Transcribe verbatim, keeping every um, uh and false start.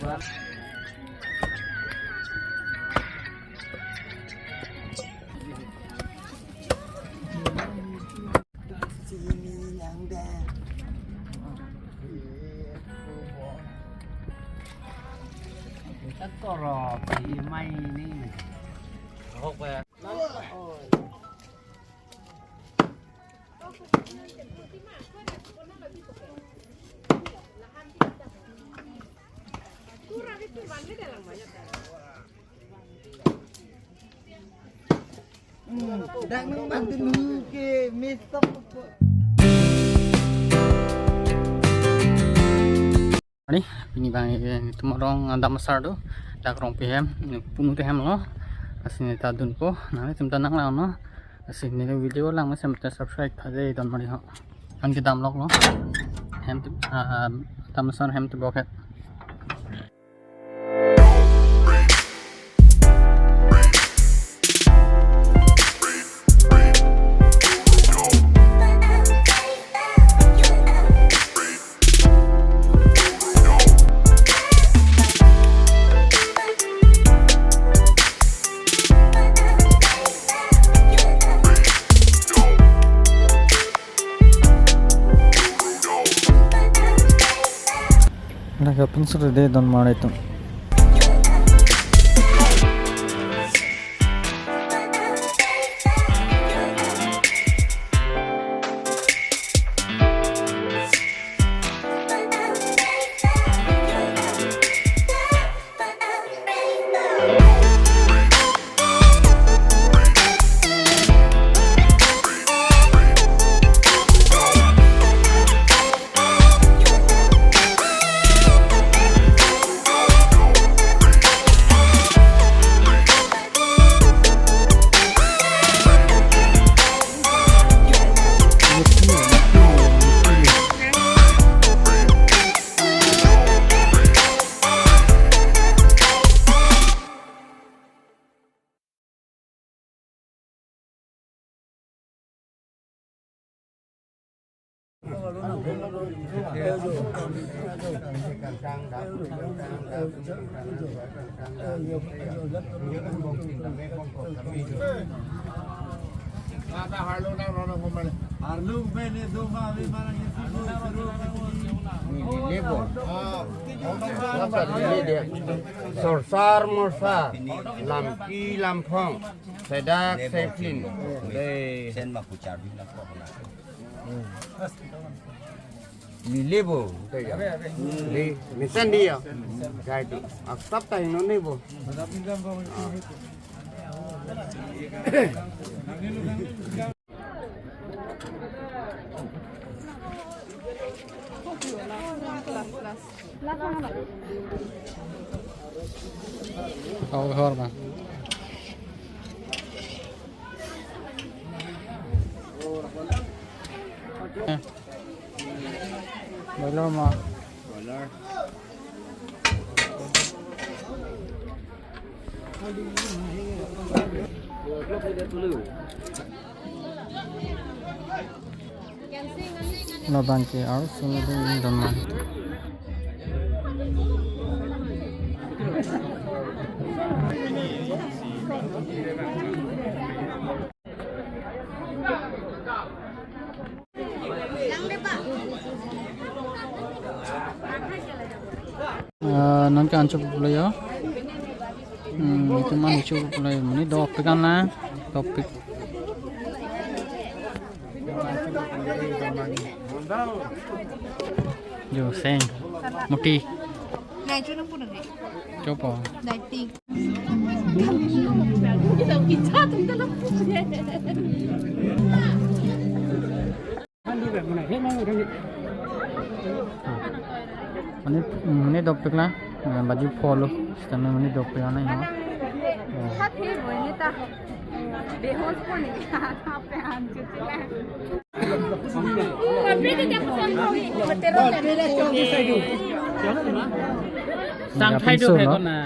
Kita korop di mai ni. Ahok ya. Hmm, dak nang bantu nu ke mesok. Ani, pini abang, eh, itum arong, ah, Damsar do, dak Rongpi ahem, eh, punu te ahem lo, lasi neta dunpo, nanglitum ta nang lang non, lasi ne video lang mesen ta subscribe tha dei don mari ho, an kedam lok lo, hem tu, ah, ah, Damsar hem tu boket. Lake open sore de don mari atum. Sorsar morsar, lamki lamphong, sedak sephin. Dei. Sen ma puchar bi na ko na. Lile bo, dei ya. Dei, mesen dei ya. Jai tu. Aksap ta hino ne bo. Kau hor ma. Eh. Boiler ma. Boiler. Labang ke arloso dei don mari. Eh, non ke ancho pulo yo. Hmm, itum an ancho pulo yo. Monit dopik an na, dopik. Jo seng. Muti. Nai, cho nang punang ni. Chopo. Nai ting. Mane, mane dopik la, eh, baju polo, sitame mane dopik la na yo. Oh. Hat he boy ni ta. Behos pon ni. Ape han chuchu la. Sang thai do phek na.